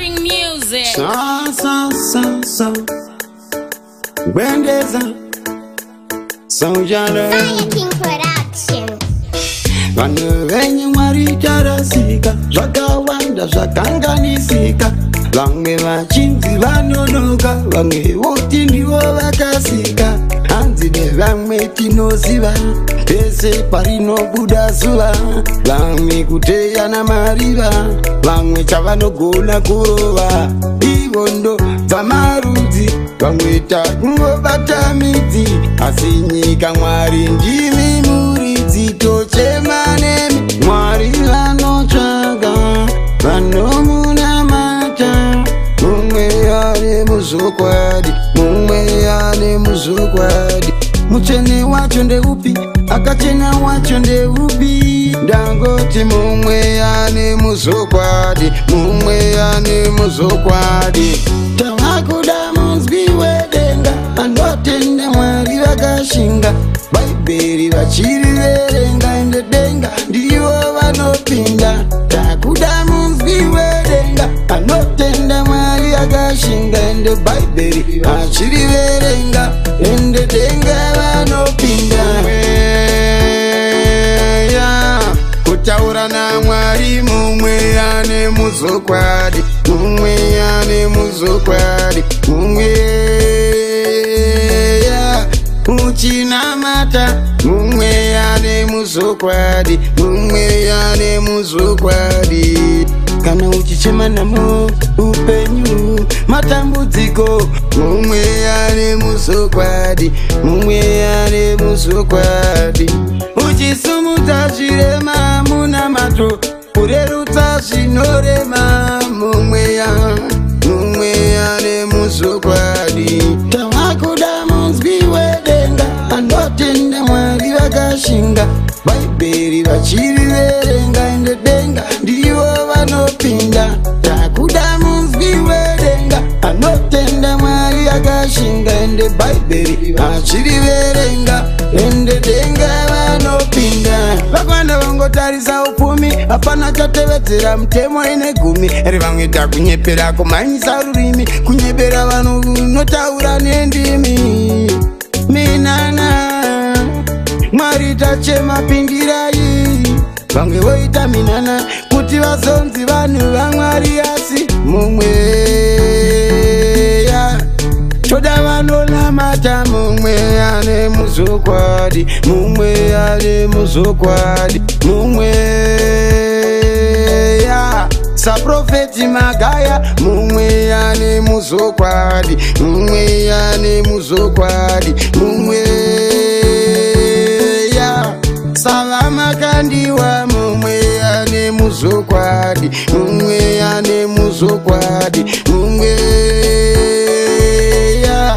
Recording music. Sa sa sa sa. Gwendeza. Saujana. Fire King Production. Vanhu venyu Mwari tarasika, zvakawanda zvakanganisika. Vamwe vachinzi vanonoka, vamwe voti ndivo vakasika. Hanzi nevamwe tinoziva pese parinobuda zuva. Vamwe kuteyana mariva, vamwe chavanogona kurova. Ivondo dzamarudzi, vamwe takungobata midzi. Asi nyika Mwari ndimi muridzi, tochema nemi. Mwari vanotsvaga vanomunamata, mumwe ari muzvokwadi, mumwe ari muzvokwadi. Mutsvene wacho ndeupi? Akachena wacho ndeupi? Ndangoti mumwe ane muzvokwadi, mumwe ane muzvokwadi. Tavakuda munzwi wedenga, anotenda Mwari vakashinga. Bhaibheri vachiriverenga, ende denga ndivo vanopinda. Takuda munzwi wedenga, anotenda Mwari akashinga, ende Bhaibheri achiriverenga, ende denga vanopinda. Mweya kutaura naMwari, mumwe ane muzokwadi, mumwe ane muzokwadi, mumweya uchinamata, mumwe ane muzokwadi, mumwe ane muzokwadi. Kana uchichema namo upenyu matambudziko, mumwe ane muzokwadi, mumwe ane muzokwadi. Uchisumudza zvirema munamato, kurerutsa zvinorema, mumweya, mumwe ane muzokwadi. Tavakuda munzwi wedenga, anotenda Mwari vakashinga. Bhaibheri vachiriverenga, ende denga ndivo vanopinda. Takuda munzwi wedenga, anotenda Mwari akashinga, ende Bhaibheri achiriverenga, ende denga vanopinda. Vakawanda vangotarisa upfumi, hapana chatevedzera mutemo ine gumi. Rivamwe takunyepera kumhanyisa rurimi, kunyepera vanhu unotaura nendimi. Minana Mwari tachema, pindirai. Vamwe voita minana kuti vazonzi vanhu vaMwari, asi mumweya toda vanonamata, mumwe ane muzokwadi, mumwe ane muzokwadi, mumweya saprofeti Magaya, mumwe ane muzokwadi, mumwe ane muzokwadi, mumweya saVaMakandiwa, mumwe ane muzokwadi, mumwe ane muzokwadi, mumweya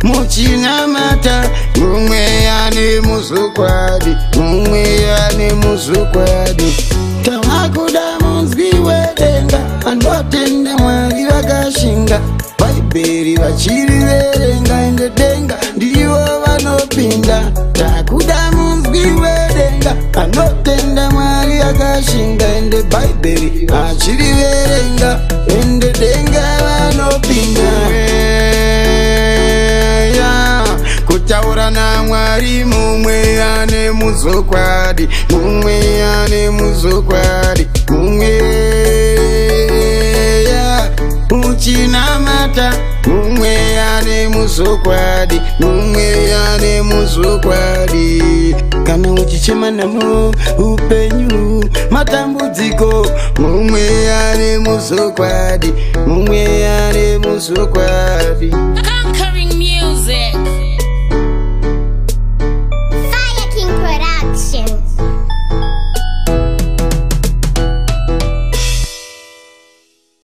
muchinamata, mumwe ane muzokwadi, mumwe ane muzokwadi. Tavakuda munzwi wedenga, anotenda Mwari vakashinga. Bhaibheri vachiriverenga, ende denga ndivo vanopinda. Takuda munzwi wedenga, anotenda Mwari akashinga, ende Bhaibheri achiriverenga, ende denga vanopinda. Mweya kutaura naMwari, mumwe ane muzokwadi, mumwe ane muzokwadi, mumweya uchinamata, mumwe ane muzokwadi, mumwe ane muzokwadi. Kana uchichema namo upenyu matambudziko, mumwe ane muzokwadi, mumwe ane muzokwadi. Come